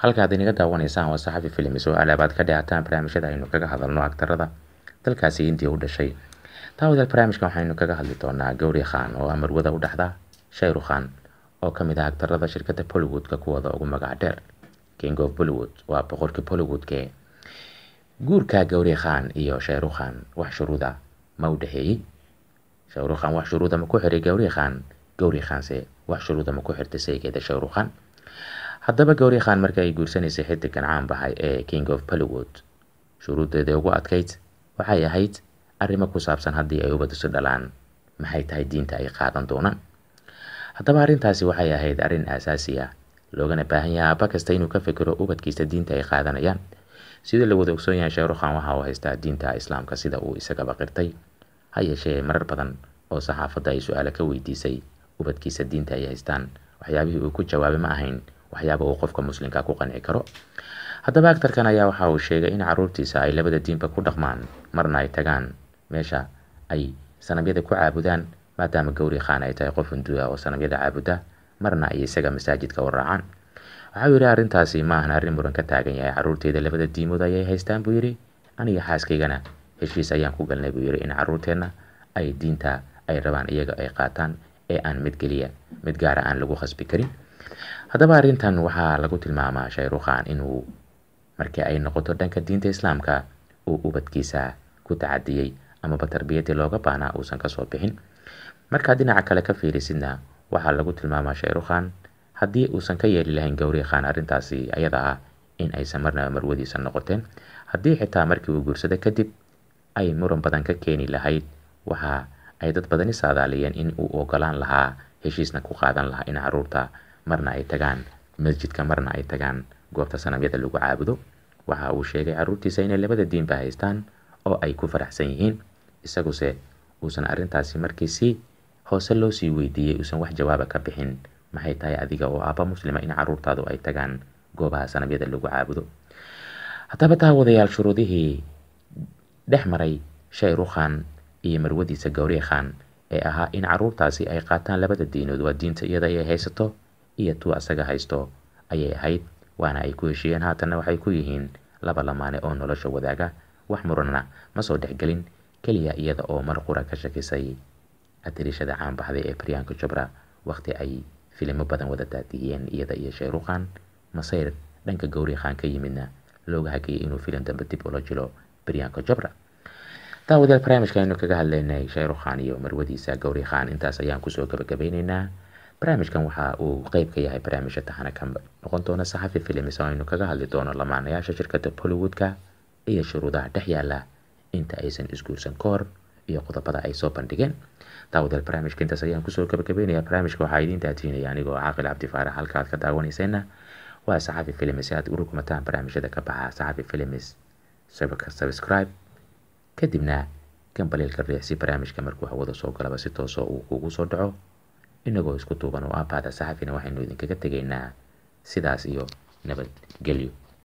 Halkaad inaga daawanaysaan waa Saxafi Films oo alaabaad ka dheehataan barnaamijyada aynu kaga hadalno aktarada dalkaasi Hindiya u dhashay. Daawadayaal, barnaamijkan waxaynu kaga hadli doonaa Gauri Khan oo ah marwada u dhaxda Shahrukh Khan oo ka mid ah aktarada shirkadda Bollywood-ka kuwooda ugu magac dheer. King of Bollywood waa boqorkii Bollywood-ke. Guurka Gauri Khan iyo Shahrukh Khan wax shuruuda ma u dhexeeyey? Shahrukh Khan wax shuruuda ma ku xiray Gauri Khan? Gauri Khanse wax shuruuda ma ku xirtay saygeeda Shahrukh Khan? Haddaba Gauri Khan markii ay guursanaysay xidigan caan baxay ee King of Bollywood, shuruuddeeda ugu adkayd waxay ahayd arrimo ku saabsan haddii ay ubad isu dhalaan maxay tahay diinta ay qaadan doonaan. Haddaba arrintaasi waxay ahayd arrin aasaasi ah, loogana baahan yahay aabba kasta inuu ka fikiro ubadkiisa diinta ay qaadanayaan. Sida la wada ogsoon yahay, Shahrukh Khan waxa uu haystaa diinta Islaamka sida uu isagaba qirtay. Ha yeeshee marar badan oo saxaafadda ay su-aalo ka weydiisay ubadkiisa diinta ay haystaan, waxyaabihii uu ku jawaabay ma ahayn waxyaaba uu qofka muslimka ku qanci karo. Haddaba aktarkan ayaa waxa uu sheegay in carruurtiisa ay labada diinba ku dhaqmaan, marna ay tagaan meesha ay sanamyada ku caabudaan, maadaama Gauri Khan ay tahay qof Hindu ah oo sanamyada caabuda, marna ay isaga masaajidka u raacaan. Waxa uu yidhi arrintaasi ma ahan arrin muran ka taagan yahay, carruurteyda labada diimood ayay haystaan buu yidhi. Aniga xaaskaygana heshiis ayaan ku galnay buu yidhi in carruurteenna ay diinta ay rabaan iyaga ay qaataan ee aan mid keliya mid gaara aan lagu khasbi karin. Haddaba arrintan waxaa lagu tilmaamaa Shahrukh Khan inuu markii ay noqoto dhanka diinta Islaamka uu ubadkiisa ku tacadiyey amaba tarbiyaddii looga baahnaa uusan kasoo bixin. Markaad dhinaca kale ka fiirisidna, waxaa lagu tilmaamaa Shahrukh Khan haddii uusan ka yeeli lahayn Gauri Khan arrintaasi ayada ah in aysan marnaba marwadiisa noqoteen. Haddii xitaa markii uu guursado kadib ay muran badan ka keeni lahayd, waxa ay dad badani saadaaliyeen in uu ogolaan lahaa, heshiisna ku qaadan lahaa in carruurta marna ay tagaan masjidka, marna ay tagaan goobta sanamyada lagu caabudo. Waxa uu sheegay carruurtiisa inay labada diinba haystaan oo ay ku faraxsan yihiin, isaguse uusan arrintaasi markii si hoose loo sii weydiiyey uusan wax jawaaba ka bixin. Maxay tahay adiga oo aabba muslima in carruurtaadu ay tagaan goobaha sanamyada lagu caabudo? Haddaba daawadayaal, shuruudihii dhex maray Shahrukh Khan iyo marwadiisa Gauri Khan ee ahaa in carruurtaasi ay qaataan labada diinood, waa diinta iyada ay haysato iyo tuu asaga haysto ayay ahayd, waana ay ku heshiiyeen. Haatanna waxay ku yihiin laba lamaane oo nolosha wadaaga, wax muranna ma soo dhexgelin, keliya iyada oo mar qura ka shakisay atirishada caan baxday ee Priyanka Chopra waqti ay filimo badan wada daadiyeen iyada iyo Shahrukh Khan. Masayr dhanka Gauri Khan ka yimidna looga hakiyay inuu filim dambe dib ula jilo Priyanka Chopra. Daawadayaal, barnaamijka aynu kaga hadlaynay Shahrukh Khan iyo marwadiisa Gauri Khan intaas ayaan kusoo gabagabeyneynaa. Barnaamijkan waxa uu qeyb ka yahay barnaamijka taxane ka noqon doona Saxafi Films oo aynu kaga hadli doono lamaanayaasha shirkadda Bollywood-ka iyo shuruudaha dhex yaala inta aysan isguursan ka hor iyo qodobada ay soo bandhigeen. Daawadayaal, barnaamijka intaas ayaan kusoo gabagabeynaya. Barnaamijka waxaa idiin daatiinaya anigoo Caaqil Cabdi Faarax. Halka aad ka daawanayseena waa Saxafi Films. Si aad u rukumataan barnaamijyada ka baxa Saxafi Films, subscribe kadibna gambaleelka riix si barnaamijka markuu hawada soo galaba si toosoo uu kugu soo dhaco. Inagoo isku duuban oo ah bahda Saxafina waxaynu idinkaga tegaynaa sidaas iyo nabadgelyo.